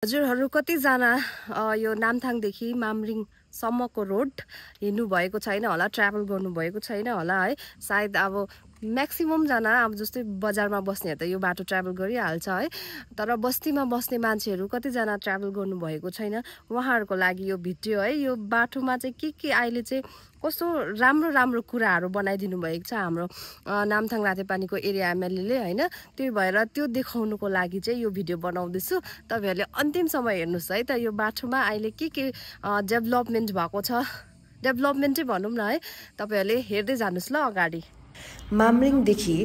हजुरहरु कतिजना यो नामथाङदेखि मामरिङ सम्मको रोड हिँड्नु भएको छैन होला, ट्राभल गर्नु भएको छैन होला है। सायद अब मैक्सिमम जना अब जस्तै बजारमा बस्नेहरु त यो बाटो ट्राभल गरिहाल्छ है, तर बस्तीमा बस्ने मान्छेहरु कतिजना ट्राभल गर्नु भएको छैन, उहाँहरुको लागि यो भिडियो है। यो बाटोमा चाहिँ के अहिले चाहिँ कस्तो राम्रो कुराहरु बनाइदिनु भएको छ हाम्रो नामथाङ रातेपानीको एरिया एमएलए ले हैन। त्यही भएर त्यो देखाउनुको लागि चाहिँ यो भिडियो बनाउँदैछु। तपाईहरुले अन्तिमसम्म हेर्नुस् है त। यो बाटोमा अहिले के डेभलपमेन्ट भएको छ, डेभलपमेन्टै भनौं न है। तपाईहरुले हेर्दै जानुस् ल अगाडि। मामरिङदेखि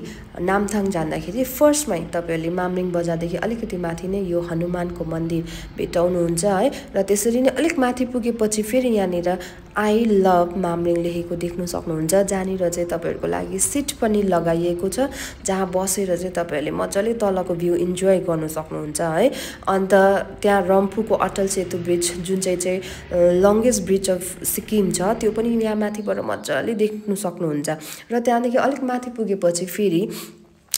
नामथाङ जाँदाखेरि फर्स्टमै तपाईहरुले मामरिङ बजारदेखि अलिकति माथि नै यो हनुमानको मन्दिर भेटाउनुहुन्छ है। र त्यसरी नै अलिक माथि पुगेपछि फेरि यहाँनिर आई लभ मामरिङ लेखेको देख्न सक्नुहुन्छ, जहाँनिर चाहिँ तपाईहरुको लागि सिट पनि लगाइएको छ, जहाँ बसेर चाहिँ तपाईहरुले मजाले तलको भ्यू इन्जोय गर्न सक्नुहुन्छ है। अन्त त्यहाँ रम्फूको अटल सेतु ब्रिज जुन चाहिँ लंगेस्ट ब्रिज अफ सिक्किम छ, त्यो पनि यहाँ माथिबाट मजाले देख्न सक्नुहुन्छ। र त्यहाँदेखि अलिक माथि पुगेपछि फेरि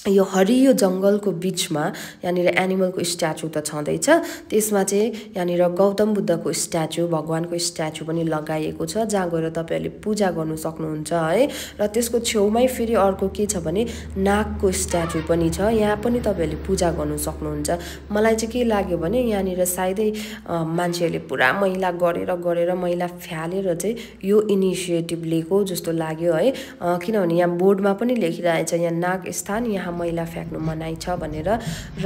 यो हरियो जंगलको बीचमा यहाँनिर एनिमलको स्ट्याचु त छँदैछ, त्यसमा चाहिँ यहाँनिर गौतम बुद्धको स्ट्याचु, भगवानको स्ट्याचु पनि लगाइएको छ, जहाँ गएर तपाईहरुले पूजा गर्न सक्नुहुन्छ है। र त्यसको छेउमै फेरि अर्को के छ भने नागको स्ट्याचु पनि छ, यहाँ पनि तपाईहरुले पूजा गर्न सक्नुहुन्छ। मलाई चाहिँ के लाग्यो भने यहाँनिर सायदै मान्छेहरुले पुरा मैला गरेर मैला फ्यालेर चाहिँ यो इनिसिएटिभ लिएको जस्तो लाग्यो है। किनभने यहाँ बोर्डमा पनि लेखिरहेछ यहाँ नाग स्थान, यहाँ मैला फ्याक्नु मनाइ छ भनेर।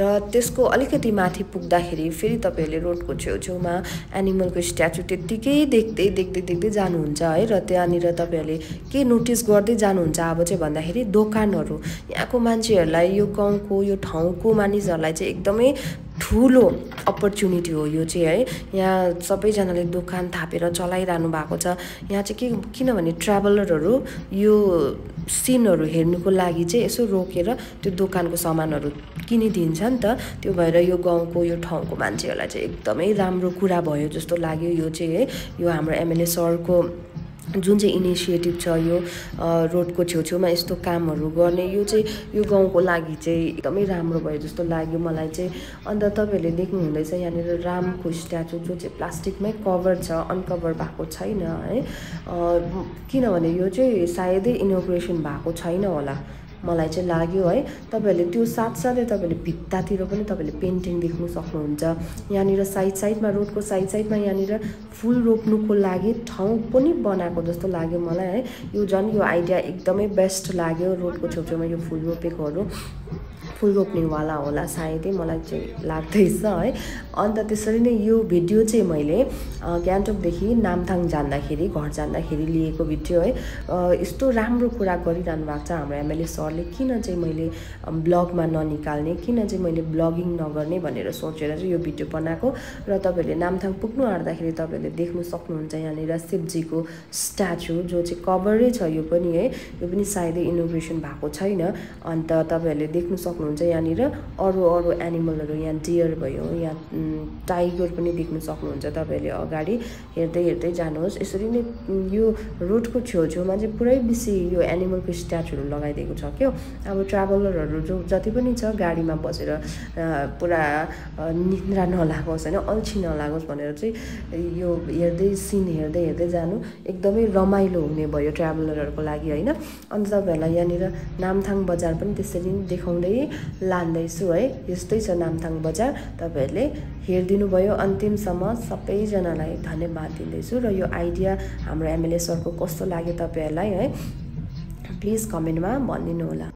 र त्यसको अलिकति माथि पुग्दाखेरि फेरि तपाईहरुले रोडको छेउछेउमा एनिमलको स्ट्याचु त्यतिकै देख्दै जानुहुन्छ है। र त्यहाँनिर तपाईहरुले के नोटिस गर्दै जानुहुन्छ अब चाहिँ भन्दाखेरि दोकानहरु, यहाँको मान्छेहरुलाई, यो गाउँको यो ठाउँको मानिसहरुलाई चाहिँ एकदमै ठुलो अपर्च्युनिटी हो यो चाहिँ है। यहाँ सबैजनाले दोकान थापेर चलाइरहनु भएको छ। यहाँ चाहिँ किनभने ट्राभलरहरु यो सिनहरु हेर्नुको लागि चाहिँ यसो रोकेर त्यो दोकानको सामानहरु किनिदिन्छ नि त। त्यो भएर यो गाउँको यो ठाउँको मान्छेहरुलाई चाहिँ एकदमै राम्रो कुरा भयो जस्तो लाग्यो यो चाहिँ है। यो हाम्रो एमएलए सरको जुन चाहिँ इनिसिएटिभ छ, यो रोडको छेउछेउमा यस्तो कामहरु गर्ने, यो चाहिँ यो गाउँको लागि चाहिँ एकदमै राम्रो भयो जस्तो लाग्यो मलाई चाहिँ। अन्त तपाईहरुले देख्नु हुँदैछ यहाँनिर रामको स्ट्याचु जो चाहिँ प्लास्टिकमै कभर छ, अनकभर भएको छैन है। किनभने यो चाहिँ सायदै इनोग्रेसन भएको छैन होला मलाई चाहिँ लाग्यो है। तपाईहरुले त्यो साथसाथै तपाईहरुले भित्तातिर पनि तपाईहरुले पेन्टिङ देख्न सक्नुहुन्छ। यहाँनिर साइडमा रोडको साइडमा यहाँनिर फूल रोप्नुको लागि ठाउँ पनि बनाएको जस्तो लाग्यो मलाई है। यो यो आइडिया एकदमै बेस्ट लाग्यो। रोडको छेउछेउमा यो फूल रोपेकोहरु फूल रोप्नेवाला होला सायदै, मलाई चाहिँ लाग्दैछ है। अन्त त्यसरी नै यो भिडियो चाहिँ मैले गान्तोकदेखि नामथाङ जाँदाखेरि घर जाँदाखेरि लिएको भिडियो है। यस्तो राम्रो कुरा गरिरहनु भएको छ हाम्रो एमएलए सरले, किन चाहिँ मैले ब्लगमा ननिकाल्ने, किन चाहिँ मैले ब्लगिङ नगर्ने भनेर सोचेर चाहिँ यो भिडियो बनाएको। र तपाईहरुले नामथाङ पुग्नु आँट्दाखेरि तपाईहरुले देख्न सक्नुहुन्छ यहाँनिर शिवजीको स्ट्याचु जो चाहिँ कभरै छ यो पनि है। यो पनि सायदै इनोग्रेसन भएको छैन। अन्त तपाईहरुले देख्न सक्नुहुन्छ यहाँनिर अरु एनिमलहरु, यहाँ डियर भयो, यहाँ टाइगर पनि देख्न सक्नुहुन्छ। तपाईहरुले अगाडि हेर्दै जानुहोस्। यसरी नै यो रोडको छेउछेउमा चाहिँ पुरै बेसी यो एनिमलको स्ट्याचुहरु लगाइदिएको छ क्या। अब ट्राभलरहरु जो जति पनि छ गाडीमा बसेर पुरा निद्रा नलागोस् हैन, अल्छी नलागोस् भनेर चाहिँ यो सिन हेर्दै जानु एकदमै रमाइलो हुने भयो ट्राभलरहरुको लागि हैन। अन्त तपाईहरुलाई यहाँनिर नामथाङ बजार पनि त्यसरी नै देखाउँदै लान्दैछु है। यस्तै छ नामथाङ बजार। तपाईहरुले हेर्दिनु भयो अन्तिमसम्म, सबैजनालाई धन्यवाद दिँदैछु। र यो आइडिया हाम्रो एमएलए सरको कस्तो लाग्यो तपाईहरुलाई है, प्लिज कमेन्टमा भनिदिनु होला।